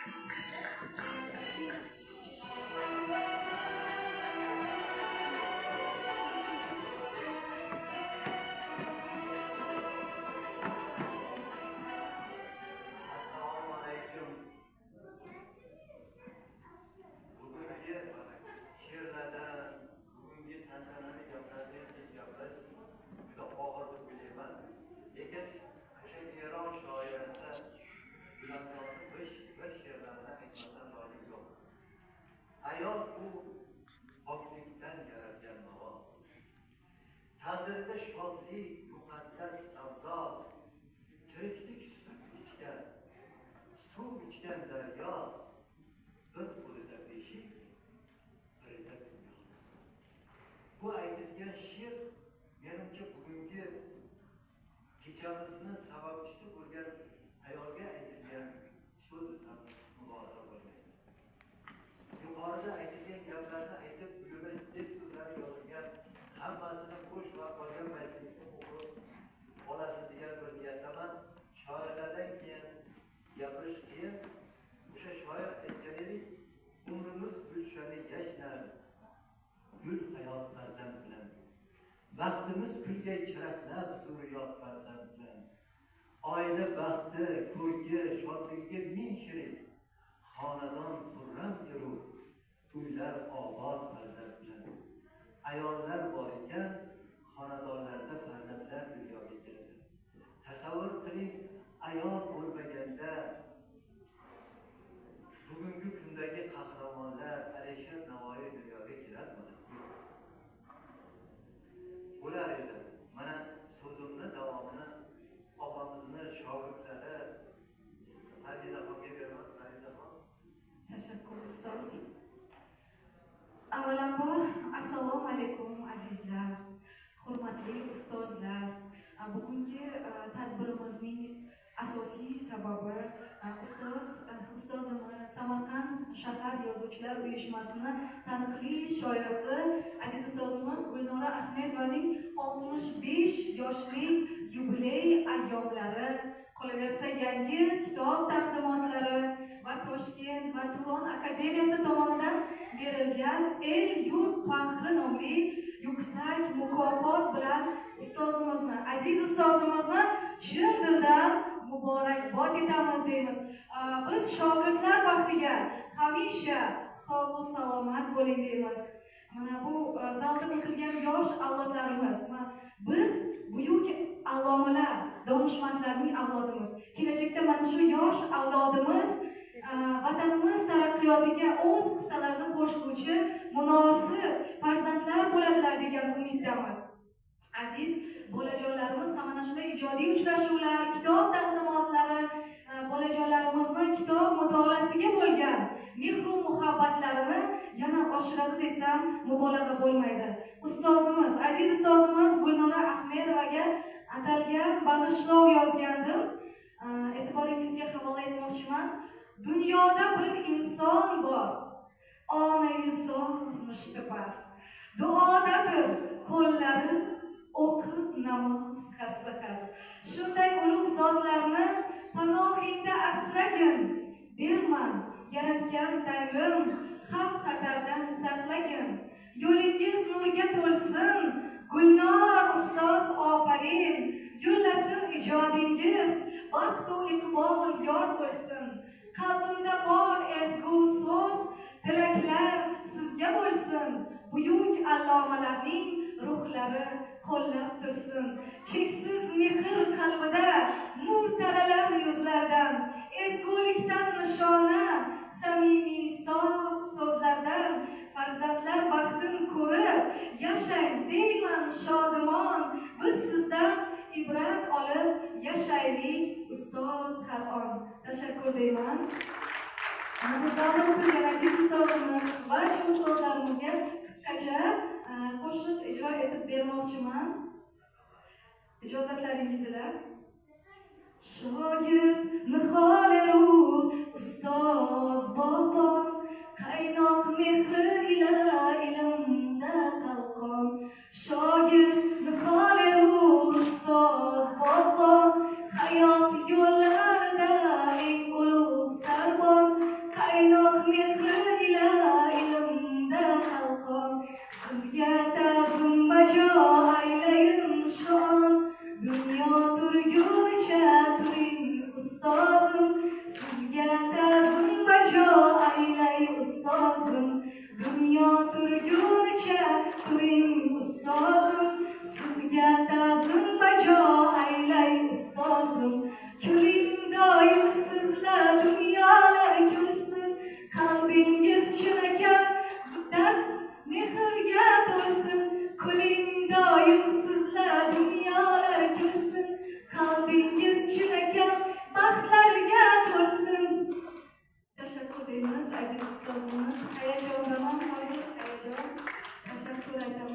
Assalomu alaykum. Bugungi she'rlardan, bugungi tantanali gaplardan keyin gapirish juda og'ir deb o'ylayman. Lekin o'sha Eron shoirasi Gulandomni bir she'rlarini aytmasdan lojim yo'q. Ayol bu poklikdan yaralgan mavo. Taqdirida shodlik, muqaddas savdo, tiriklik sut ichgan, suv ichgan daryo, bir qo'lida beshik, birida dunyo. Bu aytilgan she'r menimcha bugungi kechamizni sababchisi bo'lgan ayolga aytilgan so'z desam mubolag'a bo'lmaydi. Yuqorida aytilgan gaplarni aytib, bu yerda deb so'zlari yozilgan hammasini qo'sh va qolgan baytlikni o'qib olasiz degan bir niyatdaman. Shoirlardan keyin gapirish qiyin. O'sha shoir aytgan edik, umrimiz gulshani yashnar, gul hayot farzand bilan. Baxtimiz kulgay charaqlab zurriyot farzand bilan. Oila baxti, ko'rki, shodligiga ming sherik. Xonadon xurram erur, uylar obod farzand bilan. Ayollar bor ekan, xonadonlarda farzandlar dunyoga keladi. Tasavvur qiling, ayol bo'lmaganda bugungi kundagi qahramonlar Alisher Navoiy dunyoga kelarmidi? Bo'lar edi. Mana so'zimni davomini opamizni shogirdlari Parvizaxonga beraman. Parvizaxon. Tashakkur, ustoz. Avvalambor, assalomu alaykum, azizlar, hurmatli ustozlar. Bugungi tadbirimizning asosiy sababi ustozimiz Samarqand shahar yozuvchilar uyushmasini taniqli shoirasi aziz ustozimiz Gulnora Ahmedovaning 65 yoshlik yubiley ayyomlari, qolaversa yangi kitob taqdimotlari va Toshkent va Turon akademiyasi tomonidan berilgan El yurt faxri nomli yuksak mukofot bilan ustozimizni, aziz ustozimizni chin dildan muborakbod etamiz deymiz. Biz shogirdlar baxtiga hamisha sog' salomat bo'ling deymiz. Mana bu zalda o'tirgan yosh avlodlarimiz, biz buyuk allomalar, donishmandlarning avlodimiz. Kelajakda mana shu yosh avlodimiz vatanimiz taraqqiyotiga o'z hissalarini qo'shuvchi munosib farzandlar bo'ladilar degan umiddamiz. Aziz bolajonlarimiz ham mana shunday ijodiy uchrashuvlar, kitob taqdimotlari bolajonlarimizni kitob mutolaasiga bo'lgan mehru muhabbatlarini yana oshiradi desam mubolag'a bo'lmaydi. Ustozimiz, aziz ustozimiz Gulnora Ahmedovaga atalgan bag'ishlov yozgandim. E'tiboringizga havola etmoqchiman. Dunyoda bir inson bor, onayizor mushtipar. Duodadir qo'llari o'qib namoz har sahar. Shunday ulug' zotlarni panohingda asragin, derman yaratgan Tangrim xavf xatardan saqlagin. Yo'lingiz nurga to'lsin, Gulnor ustoz ofarin, gullasin ijodingiz, baxtu iqbol yor bo'lsin. Qalbimda bor ezgu so'z, tilaklar sizga bo'lsin. Buyuk allomalarning ruhlari qo'llab tursin. Cheksiz mehr qalbida nur taralar yuzlardan, ezgulikdan nishona, samimiy sof so'zlardan farzandlar baxtin ko'rib yashang deyman shodimon. Biz sizdan ibrat olib yashaylik ustoz har on. Tashakkur deyman. Zalda o'tirgan aziz ustozimiz, barcha ustozlarimizga qisqacha qo'shiq ijro etib bermoqchiman. Ijozatlaringiz ila. Shogird nihol erur, ustoz bog'bon, qaynoq mehri ila ilmda qalqon. Shogird nihol erur, ustoz bog'bon, hayot yo'llarida eng ulug' sarbon. O'qiymiz, aziz ustozimiz. Hayajondaman hozir, hayajon. Tashakkur aytaman.